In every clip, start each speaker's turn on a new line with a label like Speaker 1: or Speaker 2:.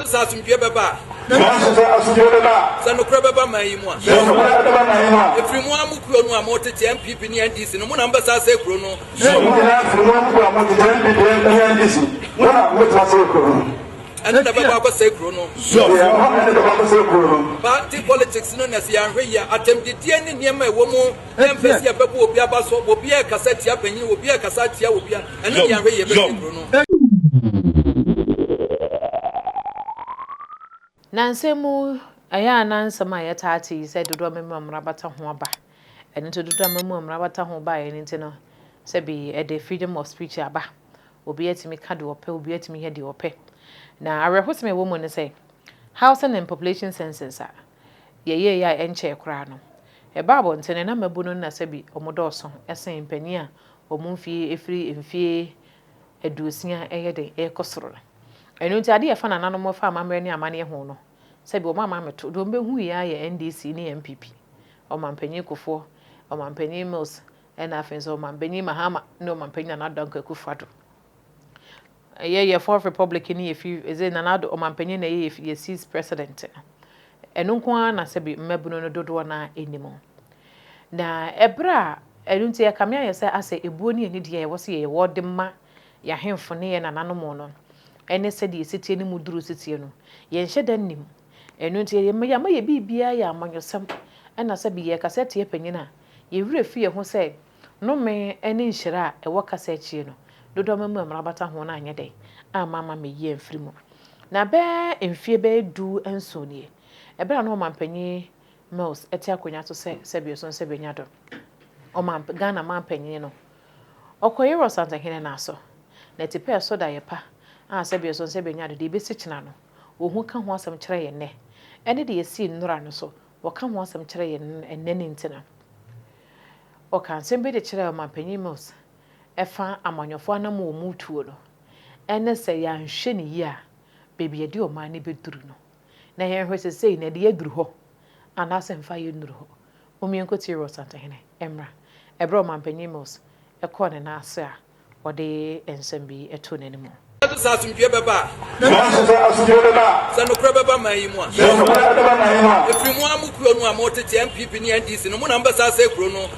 Speaker 1: Sɛ asomdwoeɛ bɛba a.
Speaker 2: Nanso sɛ asomdwoeɛ bɛba a.
Speaker 1: Sɛ nokorɛ bɛba man yi mu a.
Speaker 2: Sɛ nokorɛ bɛba man yi mu a.
Speaker 1: Ɛfiri mo ara mo kuro no a motete, NPP ne NDC no, mo na mobɛsan asɛe kuro no.
Speaker 2: Mo nyinaa firi mo ara mo kuro a motete, NPP ne NDC, mo na mobɛtumi asɛe kuro no.
Speaker 1: Ɛno na ɛbɛkɔ akɔsɛe kuro no.
Speaker 2: Deɛ ɛwɔ hɔ no na ɛbɛkɔ akɔsɛe kuro no.
Speaker 1: Party politics no na sɛ yɛanhwɛ yie a, atɛmdidie ne nneɛma a ɛwɔ mu, yɛmpɛ sɛ yɛbɛbɔ obi aba so, obiara rekasa tia panyin, obiara rekasa atia obiara, ɛno na yɛanhwɛ yie a ɛbɛsɛe kuro no.
Speaker 3: Nnansa mu, ɛyɛ a na nsɛm a yɛtaa te yi sɛ dodoɔ ama mu a mmara bata ho aba. Ɛno nti dodoɔ ama mu a mmara bata ho baeɛ no nti no, sɛbi ɛde freedom of speech aba. Obiara tumi ka deɛ ɔpɛ, obiara tumi yɛ deɛ ɔpɛ. Na awerɛhosɛm a ɛwɔ mu ne sɛ, Housing and Population Census a yɛyɛeɛ a ɛnkyɛɛ koraa no, ɛbaa abɔnten no, na mmabunu no na sɛbi wɔdɔɔso sen mpanin a wɔn mfeɛ firi mfeɛ aduosia yɛ den rekɔ soro no. Ɛno nti adeɛ a ɛfa nananom fa amammerɛ ne amanneɛ ho no, sɛbi wɔn amma ammɛto. Deɛ wɔbɛhuiɛ ara yɛ NDC ne NPP, Ɔmanpanin Kufuor, Ɔmanpanin Mills, Ɛna afei nso Ɔmanpanyin Mahama ne Ɔmanpanyin Nana Addo Dankwa Akufo-Addo. Ɛyɛ yɛ Fourth Republic ne yɛ fi ɛdze Nana Addo Ɔmanpanyin na ɛyɛ yɛ sixth president no. Ɛno nko ara na sɛbi mmabunu no dodoɔ no ara nnim. Na ɛberɛ a ɛno nti ɛkame ayɛ sɛ asɛ ebuo ne anidie a ɛwɔ sɛ yɛwɔ de ma yɛn ahemfo ne yɛn nananom no ɛne sɛdeɛ ɛsi teɛ ne mu duru si teɛ no, yɛnhyɛ da nnim. Ɛno nti yɛma yɛ biribiara yɛ amanyɔsɛm ɛna sɛbi yɛrekasa tia panyin a, Yɛn werɛ fi yɛn ho sɛ nnome ne nhyira a ɛwɔ kasa akyire no, dodoɔ ama mu a mmara bata ho no anyɛ dɛn amma ammɛyi amfiri mu. Na bɛyɛ mfeɛ bɛyɛ du nson nie, ɛberɛ a na Ɔmanpanin Mills te akonnwa so sɛ sɛbioso nsɛbɛnya do, ɔman, Ghana manpanin no, ɔkɔyeree Ɔsantehene no aso, na atipɛɛ so da yɛ pa a sɛbioso nsɛbɛnya do deɛ ɛbɛsi kyena no, wɔhu ka ho asɛm kyerɛ yɛn nnɛ, ɛne deɛ ɛsii nnora no so, wɔka ho asɛm kyerɛ yɛn nnɛ no nti no, ɔkaa nsɛm bi de kyerɛɛ Ɔmanpanyin Mills ɛfa amanyɔfo anammɔn a wɔretuo no, ɛne sɛ yɛanhwɛ no yie a, baabi a yɛde ɔman no bɛduru no, na yɛnhwɛ sɛ sei na ɛde aduru hɔ anaasɛ mfa yɛn nnuru hɔ. Mom yɛnkɔtie Ross Antehene mmra. Ɛberɛ a Ɔmanpanyin Mills kɔɔ ne nan ase a, ɔde nsɛm bi too n'anim.
Speaker 1: Nanso sɛ asomdwoeɛ bɛba a.
Speaker 2: Nanso sɛ asomdwoeɛ bɛba a.
Speaker 1: Sɛ nokorɛ bɛba man yi mu a.
Speaker 2: Sɛ nokorɛ bɛba man yi mu a.
Speaker 1: Ɛfiri mo ara mo kuro no a motete, NPP ne NDC no, mo na mobɛsan asɛe kuro no.
Speaker 2: Mo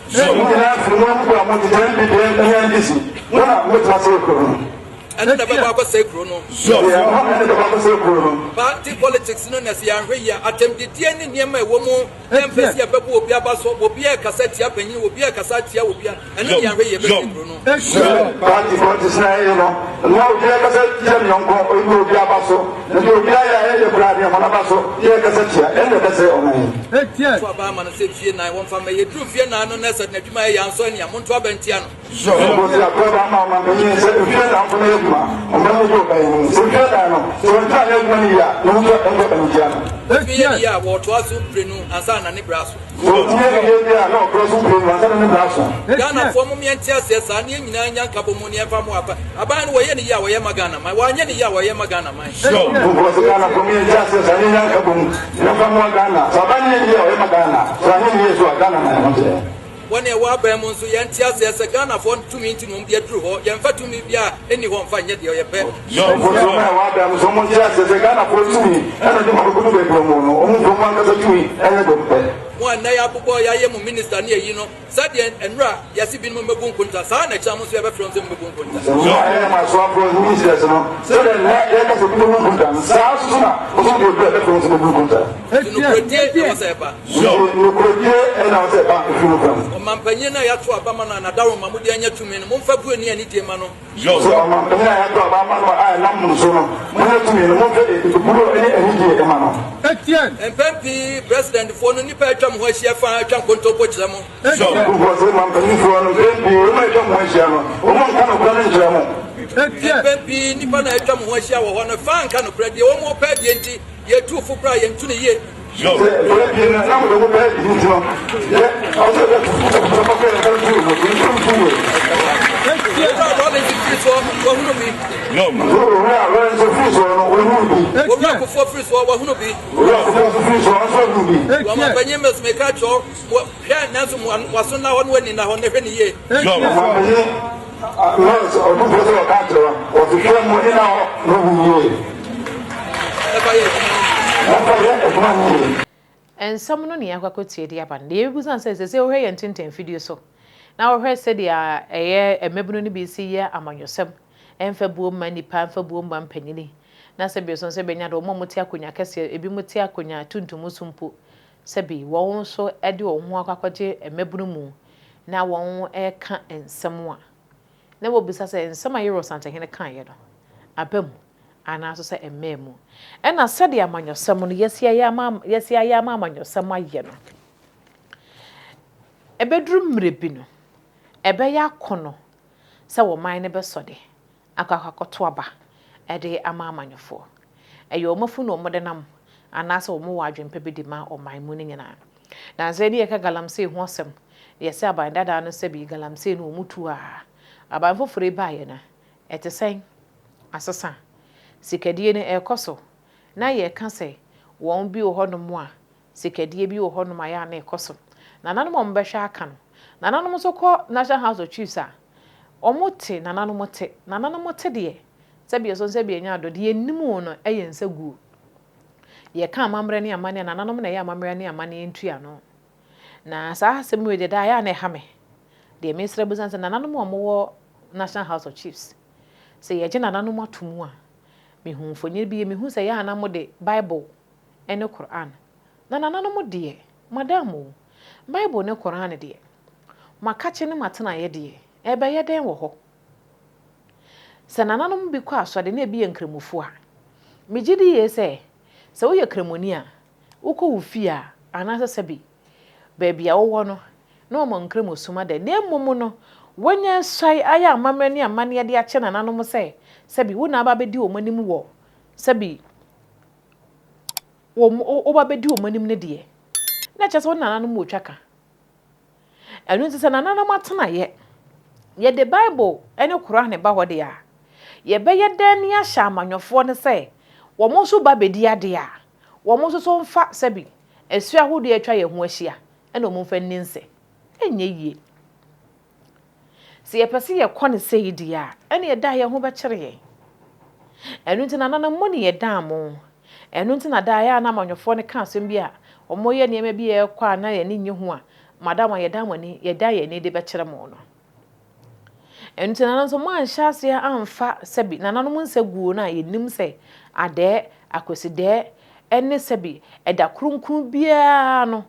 Speaker 2: nyinaa firi mo ara mo kuro a motete, NPP ne NDC, mo na mobɛtumi asɛe kuro no.
Speaker 1: Ɛno na ɛbɛkɔ akɔsɛe kuro no.
Speaker 2: Deɛ ɛwɔ hɔ no na ɛbɛkɔ akɔsɛe kuro no.
Speaker 1: Party politics no na sɛ yɛanhwɛ yie a, atɛmdidie ne nneɛma a ɛwɔ mu. Yɛmpɛ sɛ yɛbɛbɔ obi aba so, obiara rekasa tia panyin, obiara rekasa atia obiara, ɛno de yɛanhwɛ yie yɛbɛsɛe kuro no.
Speaker 2: Sɛ party politics na ɛyɛ no, na obiara kasa tia ne yɔnko, ɔyi obi aba so, na deɛ obiara yɛ a ɛyɛ koraa deɛ wɔn aba so na yɛkasa tia, ɛnna ɛbɛsɛe ɔman yi.
Speaker 1: To aba ama no sɛ mfie nnan wɔmfa mma. Yɛduru mfie nnan no na sɛ n'adwuma yɛ yɛ a nso ɛnea monto aba ntia no.
Speaker 2: Nkosi akoraba ama ɔmampanyin sɛ mfeɛ nnan mfa nyɛ adwuma, ɔman no gye ɔban yi mu. Sɛ mfeɛ nnan no, sɛ wantumi anyɛ adwuma no yie a, ne ho nso ɛnkɔ anigyeɛ ano.
Speaker 1: Otumi yɛ ne yie a, wɔtoa so mprenu ansa na ne berɛ aso.
Speaker 2: Sɛ otumi yɛ ne yie wie a, na ɔtoa so mprenu ansa na ne berɛ aso.
Speaker 1: Ghanafoɔ mom yɛnte aseɛ saa na yɛn nyinaa nya nkabɔmu na yɛmfa mmoa aba. Aban no wɔyɛ ne yie a wɔyɛ ma Ghana man, wɔanyɛ ne yie a wɔyɛ ma Ghana man.
Speaker 2: Nkosi Ghanafoɔ mom yɛnte aseɛ saa na yɛnya nkabɔmu na yɛmfa mmoa Ghana. Sɛ aban no yɛ ne yie a ɔyɛ ma Ghana, sɛ wanyɛ ne yie nso a Ghana man ho kyerɛ.
Speaker 1: Wɔn a ɛwɔ aban mu nso, yɛnte aseɛ sɛ Ghanafoɔ tumi nti na wɔn de aduru hɔ. Yɛmfa tumi biara a ɛnni hɔ mfa nyɛ deɛ yɛpɛ.
Speaker 2: Mfomsoɔ a ɛwɔ aban mu nso, wɔnte aseɛ sɛ Ghanafoɔ tumi na ɛde wɔn akɔdu baabi a wɔwɔ no. Wɔmfa wɔn ankasa tumi nyɛ deɛ wɔpɛ.
Speaker 1: Mo a nnɛ yɛabobɔ yɛayɛ mo minista ne ayi no, sɛdeɛ nnora yɛse binom mmɛbu nkonta, saa ara na ɛkyena mo nso yɛbɛfrɛ mo sɛ mommɛbu nkonta.
Speaker 2: Sɛ mo a yɛyɛ mo asoafoɔ ne ministers no, sɛdeɛ nnɛ yɛka sɛ binom mmu nkonta no, saa ara nso so na mo nso mode aduru a yɛbɛfrɛ mo sɛ mommɛbu nkonta.
Speaker 1: Nti nokorɛdie na ɛwɔ sɛ ɛba.
Speaker 2: Nti nokorɛdie na ɛwɔ sɛ ɛba ɛfiri mo fam.
Speaker 1: Ɔmampanyin a yɛato aba ma no a n'adaworoma mode anya tumi no, momfa buo ne anidie mma no.
Speaker 2: Sɛ ɔmampanyin a yɛato aba ama no a ɛnam mo so no moanya tumi no, momfa buo ne anidie mma no.
Speaker 1: Mpɛn pii presidentfoɔ no, nnipa a atwa mo ho ahyia fã twa nkontompo kyerɛ mo.
Speaker 2: Nkurɔfoɔ sɛ mampanyinfoɔ no, mpɛn pii wɔn a atwa mo ho ahyia no, wɔn nka nokorɛ no nkyerɛ mo.
Speaker 1: Mpɛn pii nnipa no a atwa mo ho ahyia wɔ hɔ no fã nka nokorɛ, deɛ wɔn pɛ deɛ nti, yɛtu fo koraa a yɛntu no yie.
Speaker 2: Sɛ berɛ pii no na mode mo pɛ adi nti no, yɛ ɔsɛ yɛ tutu papa yɛ nka ntu no ntu ntu yɛ.
Speaker 1: Owura Rawlings firi soɔ, wahunu bi.
Speaker 2: Owura Rawlings firi soɔ no, wahunu bi.
Speaker 1: Owura Kufuor firi soɔ, wahunu bi.
Speaker 2: Owura Kufuor nso firi soɔ, nso wahunu bi.
Speaker 1: Ɔmanpanyin Mills, meka kyerɛ wo, hwɛ nanso mo aso nna hɔ na w'ani nna hɔ, na hwɛ no yie.
Speaker 2: Ɔmanpanyin Mills, ɔtumfoɔ sɛ ɔka kyerɛ wo, ɔse hwɛ mo ani nna hɔ na hu yie.
Speaker 1: Ɛfa yɛ adwuma no yie.
Speaker 2: Ɛfa yɛ adwuma no yie.
Speaker 3: Nsɛm no na yɛakɔ akɔtie de aba no. Deɛ yɛbɛbisa ne sɛ, seesei wohwɛ yɛn ntentan-fidie so, na wohwɛ sɛdeɛ ɛyɛ mmabunu no bi si yɛ amanyɔsɛm, ɛmfa buo mma nnipa, ɛmfa buo mma mpanyini, na sɛbi nso sɛ bɛnya deɛ wɔn a wɔte akonnwa kɛseɛ, ebinom te akonnwa tuntum so mpo, sɛbi wɔn nso de wɔn ho akɔ akɔgye mmabunu mu na wɔreka nsɛm a, na wɔbisa sɛ nsɛm a Yerua Santehene kaeɛ no, aba mu anaa nso sɛ ɛmmaa mu. Ɛna sɛdeɛ amanyɔsɛm no yɛasi ayɛ ama yɛasi ayɛ ama amanyɔsɛm ayɛ no, ɛbɛduru mmerɛ bi no, ɛbɛyɛ akɔnɔ sɛ ɔman no bɛsɔ de akɔ akɔto aba de ama amanyɔfoɔ. Ɛyɛ wɔn afu na wɔde nam anaasɛ wɔn wɔ adwempa bi de ma ɔman mu no nyinaa. Nansa yi ne yɛka galamsey ho asɛm, yɛsɛ aban dadaa no sɛbi galamsey no wɔn tu a, aban foforɔ yi baeɛ no, ɛte sɛn? Asesa. Sikadie no ɛrekɔ so. Na yɛka sɛ wɔn bi wɔ hɔnom a, sikadie bi wɔ hɔnom a ɛyɛ a na ɛkɔ so. Nananom a wɔbɛhwɛ aka no, nananom nso kɔ National House of Chiefs a, wɔte nananom te. Nananom te deɛ, sɛbi ɛso sɛbi ɛnyɛ adɔ, deɛ ɛnim wo no yɛ nsaguo. Yɛka amammerɛ ne amanneɛ a, nananom na ɛyɛ amammerɛ ne amanneɛ ntuano. Na saa asɛm wei deɛ daa ɛyɛ a na ɛha me. Deɛ mesrɛ bisa ne sɛ, nananom a wɔwɔ National House of Chiefs, sɛ yɛgye nananom ato mu a, mehu mfonini bi, mehu sɛ ɛyɛ a na mode Bible ne Qur'aan. Na nananom deɛ, madam o, Bible ne Qur'aan deɛ, mo akakye ne mo atenaeɛ deɛ, ɛrebɛyɛ dɛn wɔ hɔ? Sɛ nananom bi kɔ asɔre na ebi yɛ Nkramofoɔ a, megye di yie sɛ, sɛ woyɛ Kramoni a, wokɔ wo fie a, anaasɛ sɛbi baabi a wowɔ no, na wɔama Nkramosom ada. Na mmom no, woanya asuae ayɛ amammerɛ ne amanneɛ de akyerɛ nananom sɛ, sɛbi wo na aba abɛdi wɔn anim wɔ sɛbi wɔn woba bɛdi wɔn anim no deɛ, na kyerɛ sɛ wo ne nananom wɔ twaka. Ɛno nti sɛ nananom atenaeɛ, yɛde Bible ne Koran ba hɔ deɛ a, yɛbɛyɛ dɛn ne ahyɛ amanyɔfoɔ no sɛ wɔn nso ba bɛdi adeɛ a, wɔn nso so mfa sɛbi asuo ahodoɔ a atwa yɛn ho ahyia na wɔn mfa nni nsɛ? Ɛnyɛ yie. Sɛ yɛpɛ sɛ yɛkɔ no sei deɛ a, ɛnneɛ da a yɛn ho bɛkyere yɛn. Ɛno nti nananom mo ne yɛdaa mo. Ɛno nti na daa ɛyɛ a na amanyɔfoɔ no ka asɛm bi a, wɔyɛ nneɛma bi a ɛkɔ a na yɛn ani nnye ho a, madam a yɛda mo ani, yɛda yɛn ani de bɛkyerɛ mo no. Ɛno nti nananom nso moanhyɛ aseɛ amfa sɛbi nananom nsa guo no a yɛnim sɛ adɛɛ, akwasidɛɛ, ɛne sɛbi ɛda kronkron biara no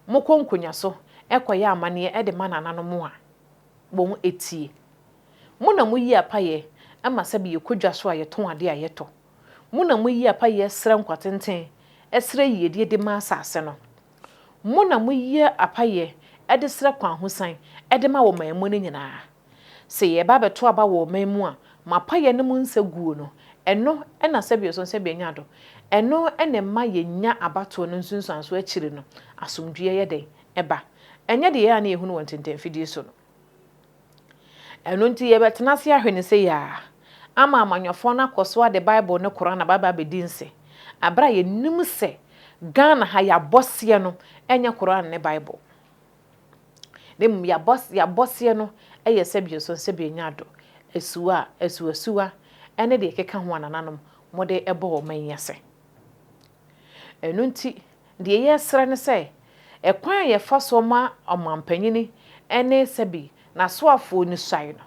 Speaker 3: mokɔ nkonya so kɔyɛ amanneɛ de ma nananom a, wɔn tie. Mo na moyi apayɛ ma sɛbe yɛkɔ dwa so a yɛtɔn adeɛ a yɛtɔ. Mo na moyi apayɛ srɛ nkwa tenten, srɛ yiedie de ma asase no. Mo na moyi apayɛ de srɛ kwanhosan de ma wɔ man mu no nyinaa. Sɛ yɛreba abɛto aba wɔ ɔman mu a, mo apayɛ ne mo nsa guo no, ɛno na sɛbe ɔsɔ sɛbe anya do. Ɛno na ɛma yɛnya abatoɔ no nsunsuansoɔ akyiri no, asomdwoeɛ yɛ dɛn? Ɛba. Ɛnyɛ deɛ ɛyɛ a na yɛhunu wɔ ntentanfidie so no. Ɛno nti yɛbɛtena ase ahwɛ no sei ara, ama amanyɔfoɔ no akɔ so ade Bible ne Koran aba abɛdi nse, berɛ a yɛnim sɛ Ghana ha yɛabɔseɛ no nyɛ Koran ne Bible. Na mmom yɛabɔ yɛabɔseɛ no yɛ sɛbi nso sɛbi anya ado, asuwa, asuwasuwa ne deɛ ɛkeka ho a nananom mode bɔ ɔman yi ase. Ɛno nti deɛ yɛresrɛ ne sɛ, ɛkwan a yɛfa soɔ ma ɔmampanyini ne sɛbi n'asoafoɔ no suae no,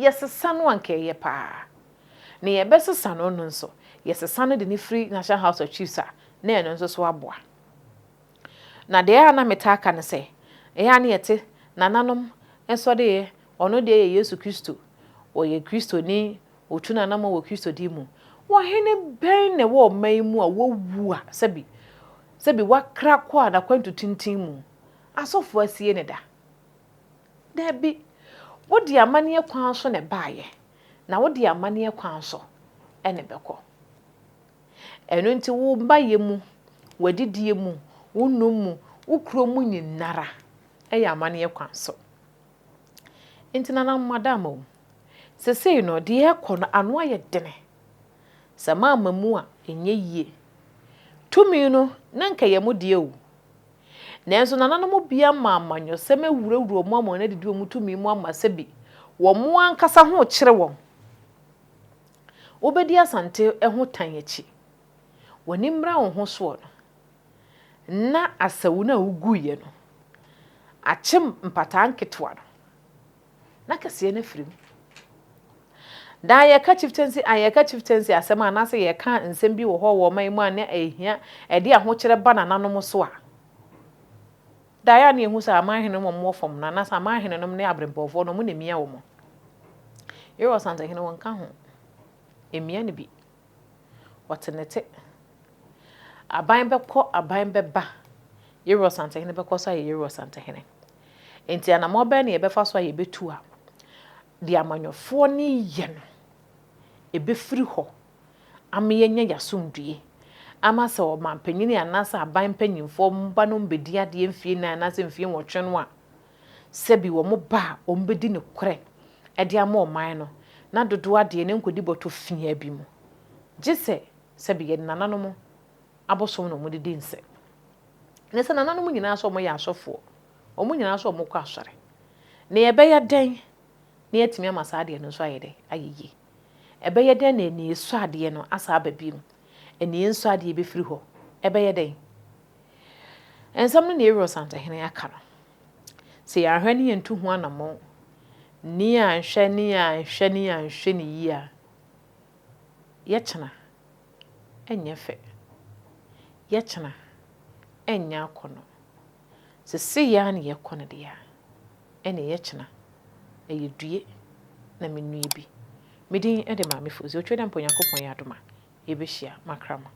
Speaker 3: yɛsesa no a anka ɛyɛ pa ara. Na yɛbɛsesa no no nso, yɛsesa no de no firi National House of Chiefs a, na ɛno nso so aboa. Na deɛ ɛyɛ a na metaa ka ne sɛ, ɛyɛ a na yɛte nananom nso deɛ, ɔno deɛ yɛ Yesu Kristo, ɔyɛ Kristoni, ɔtu n'anammɔn wɔ Kristo din mu. Ɔhene bɛn na ɛwɔ ɔman yi mu a wawu a sɛbi, sɛbi wakra kɔ a n'akwantu tenten mu, asɔfoɔ asie no da? Dabi, wode amanneɛ kwan so na ɛbaeɛ, na wode amanneɛ kwan so na ɛbɛkɔ. Ɛno nti wo mmayɛ mu, w'adidie mu, wo nom mu, wo kuro mu nyinara yɛ amaneɛ kwan so. Nti Nana Madam o, sesei no deɛ ɛrekɔ no ano ayɛ dene. Sɛ moamma mu a ɛnyɛ yie. Tumi no na nka ɛyɛ mo deɛ o. Nanso nananom bi ama amanyɔsɛm awurawura wɔn ama wɔn adidi wɔn tumi mu ama sɛbi wɔn ankasa ho rekyere wɔn. Wobɛdi Asante ho tan akyi. W'ani mmra wo ho soɔ no, na asawu no a woguiɛ no akyem mpataa nketewa no, na kɛseɛ no afiri mu. Daa yɛka chieftaincy a yɛka chieftaincy asɛm a anaasɛ yɛka nsɛm bi wɔ hɔ wɔ ɔman yi mu a na ɛhia ɛde ahokyerɛ ba nananom so a, daa yɛ a na yɛhu sɛ aman henom a wɔwɔ fam no anaasɛ aman henenom ne aberempɔnfoɔ no wɔn na ɛmia wɔn. Yɛwɔ Asantehene wɔnka ho, ɛmia no bi. Ɔte ne te. Aban bɛkɔ, aban bɛba. Yeru Ɔsantehene bɛkɔ so ayɛ Yeru Ɔsantehene. Enti anammɔn bɛn na yɛbɛfa so a yɛbɛtu a deɛ amanyɔfoɔ no reyɛ no, ɛbɛfiri hɔ ama yɛanya yɛn asomdwoeɛ, ama sɛ ɔmampanin anaasɛ aban mpanimfoɔ ba no bɛdi adeɛ mfeɛ nnan anaasɛ mfeɛ nwɔtwe no a, sɛbi wɔn ba a wɔbɛdi nokorɛ de ama ɔman no, na dodoɔ adeɛ no nkɔdi bɔtɔ fiaa bi mu, gye sɛ sɛbi yɛde nananom abosom na wɔde di nsɛ. Ne sɛ nananom nyinaa nso wɔyɛ asɔfoɔ, wɔn nyinaa nso wɔkɔ asɔre. Na yɛbɛyɛ dɛn na yɛatumi ama saa adeɛ no nso ayɛ dɛn? Ayɛ yie. Ɛbɛyɛ dɛn na ani sɔ adeɛ no asa aba bio? Ani nsɔ adeɛ bɛfiri hɔ. Ɛbɛyɛ dɛn? Nsɛm no na Aaron Santehene aka no. Sɛ yɛanhwɛ ne yɛntu ho anammɔn, ne yɛanhwɛ ne yɛanhwɛ ne yɛanhwɛ no yie a, yɛkyena ɛnyɛ fɛ. Yɛkyena ɛnyɛ akɔnnɔ. Sɛ sei ara na yɛkɔ no deɛ a, ɛnneɛ yɛkyena ɛyɛ due na menue bi. Me din de Maame Fozi. Otwa dɛ mpo Onyankopɔn yɛ adom a, yɛbɛhyia. Makrama.